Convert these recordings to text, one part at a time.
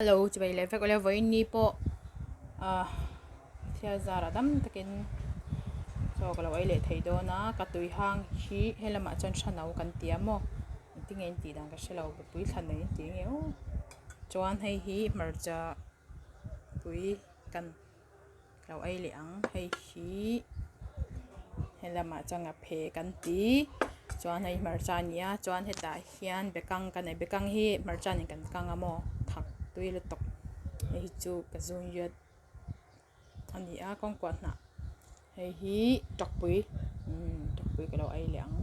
Hello chibai leh vek awle vawiin ni pawh ah thil zarah dam takin chaw ka lo ei leh thei dawn a ka tui hang hi helamah chuan thano kan ti a maw engtin nge in tih dan ka hrelo mipui thlan nei an ti nge aw chuan hei hi hmarcha pui kan Lo ei leh ang hei hi helamah chuan a phe kan ti chuan hei hmarcha a ni a chuan hetah hian bekang ka nei bekang hi hmarcha nen kan kang a maw thak tui lutuk hei hi chu ka zung riat a ni a kawngkuah hnah hei hi tawkpui umm tawkpui ka lo ei leh ang.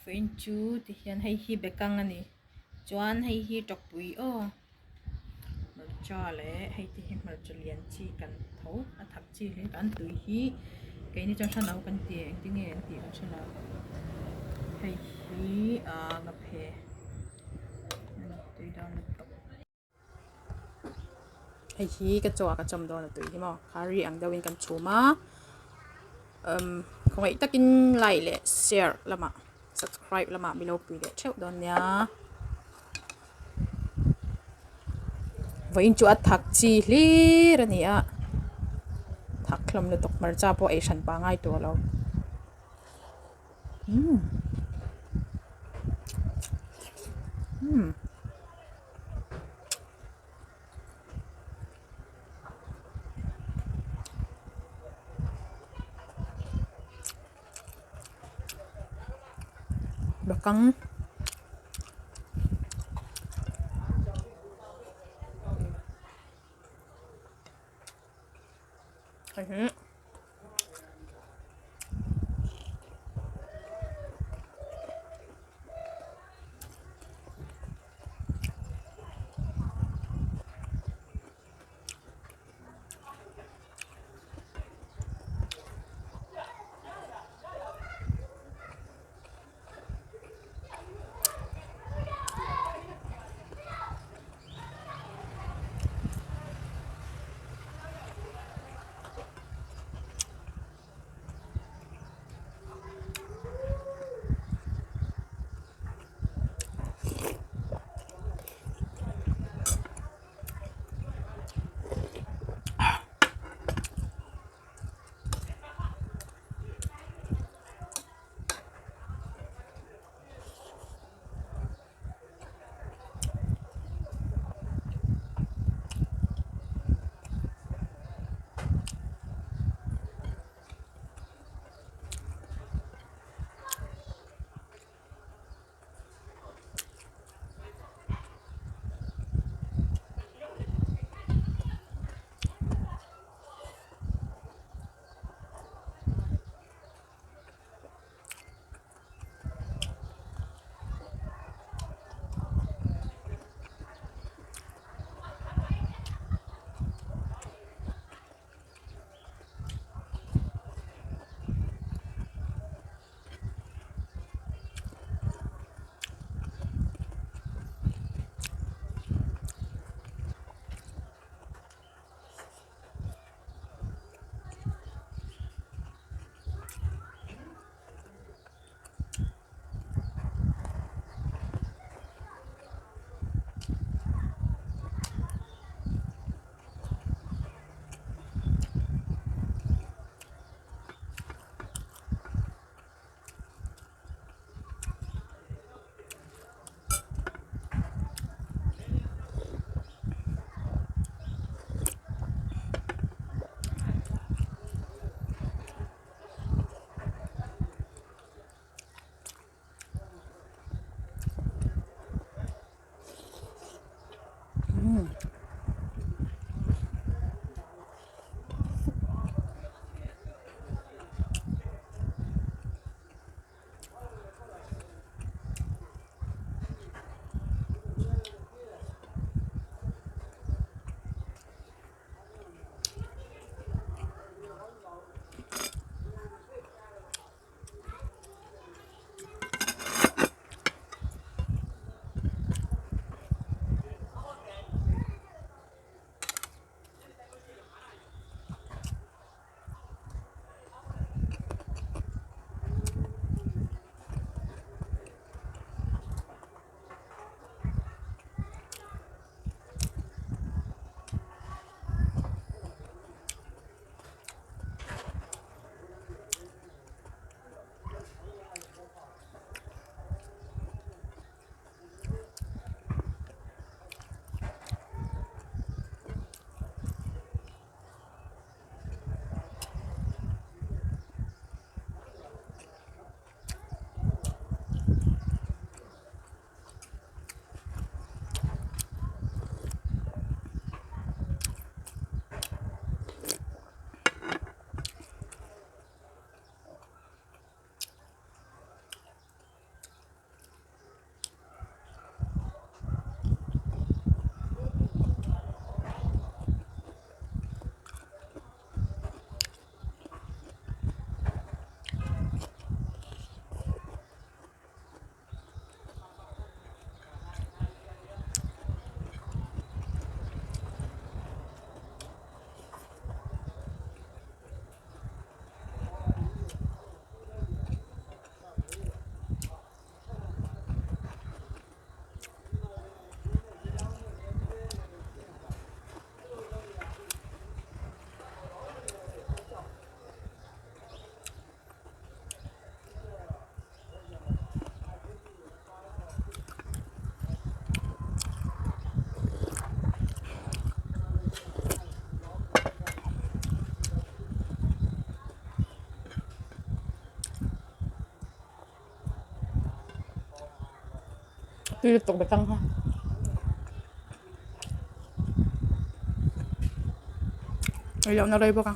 Vawiin chu ti hian hei hi bekang a ni chuan hei hi tawkpui aw hmarcha leh hei te hi hmarcha lian chi kan tho a thak chi hle kan tui hi keini chuan hranau kan ti engtin nge an tih kan hre lo hei hi ahh ngaphe a ni tui dawn lutuk. Hei hi ka chaw ah ka chawm dawn a tui hi maw curry ang deuhin kan chhum a umm khawngaih takin like leh share lamah subscribe lamah min lo pui leh theuh dawn nia vawiin chu a thak chi hlir a ni a thak hlawm lutuk hmarcha pawh ei hran pangngai tawh lo umm umm. Bakang tui lutuk bekang kha. Ei lohna rei bawk a.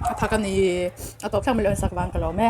A thak a ni a tawp thlak mai lo en sak vang ka lawm e.